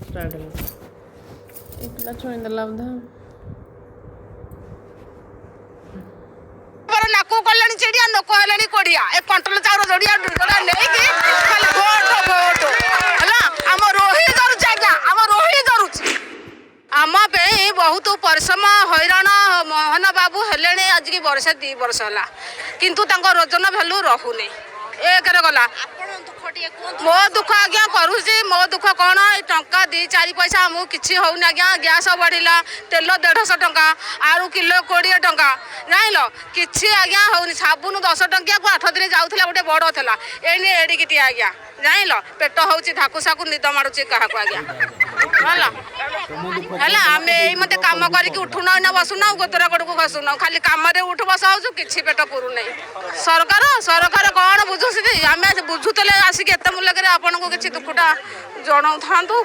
Start ହେଲା। ଏ ପିଲା ଛୁଇଁଦେଲା ବୋଧେ। ମୋର ନାକୁ କଲେଣି ଚିଡିଆ, ଲୋକ ହେଲେଣି କୋଡିଆ। ଏ କଣ୍ଟ୍ରୋଲ ଚାଉଳ ଯୋଡିଆ ଯୋଡା ନେଇକି ଖାଲି ଭୋଟ ଭୋଟ ହେଲା। ଆମ ରୋହି ଧରୁଛି ଆଜ୍ଞା, ଆମ ରୋହି ଧରୁଛି। ଆମ ପାଇଁ ବହୁତ ପରିଶ୍ରମ ହଇରାଣ ମୋହନ ବାବୁ ହେଲେଣି ଆଜିକି ବର୍ଷେ 2 ବର୍ଷ ହେଲା, କିନ୍ତୁ ତାଙ୍କ ରୋଜନ ଭ୍ୟାଲୁ ରହୁନି। ଏକରେ ଗଲା ମୋ ଦୁଃଖ ଆଜ୍ଞା କରୁଛି। ମୋ ଦୁଃଖ କ'ଣ? ଏଇ ଟଙ୍କା 2 4 ପଇସା ଆମକୁ କିଛି ହଉନି ଆଜ୍ଞା। ଗ୍ୟାସ୍ ବଢ଼ିଲା, ତେଲ 150 ଟଙ୍କା, ଆଳୁ କିଲୋ 20 ଟଙ୍କା, ଜାଣିଲ କିଛି ଆଜ୍ଞା ହଉନି। ସାବୁନ 10 ଟଙ୍କିଆକୁ 8 ଦିନ ଯାଉଥିଲା, ଗୋଟେ ବଡ଼ ଥିଲା, ଏଇନି ଏଡ଼ିକିଟିଏ ଆଜ୍ଞା, ଜାଣିଲ। ପେଟ ହେଉଛି ଧାକୁ ସାକୁ, ନିଦ ମାଡ଼ୁଛି କାହାକୁ ଆଜ୍ଞା। ହେଲା ହେଲା, ଆମେ ଏଇ ମତେ କାମ କରିକି ଉଠୁନାହୁଁ ନା ବସୁନାହୁଁ, ଗୋତରା ଗୋଡ଼କୁ ଘସୁନାହୁଁ, ଖାଲି କାମରେ ଉଠୁ ବସ ହଉଛୁ, କିଛି ପେଟ ପୁରୁନାହିଁ। ସରକାର କ'ଣ ବୁଝୁଛନ୍ତି? ଆମେ ବୁଝୁଥିଲେ ଆସିକି ଏତେ ମୂଲ୍ୟରେ ଆପଣଙ୍କୁ କିଛି ଦୁଃଖଟା ଜଣାଉଥାନ୍ତୁ।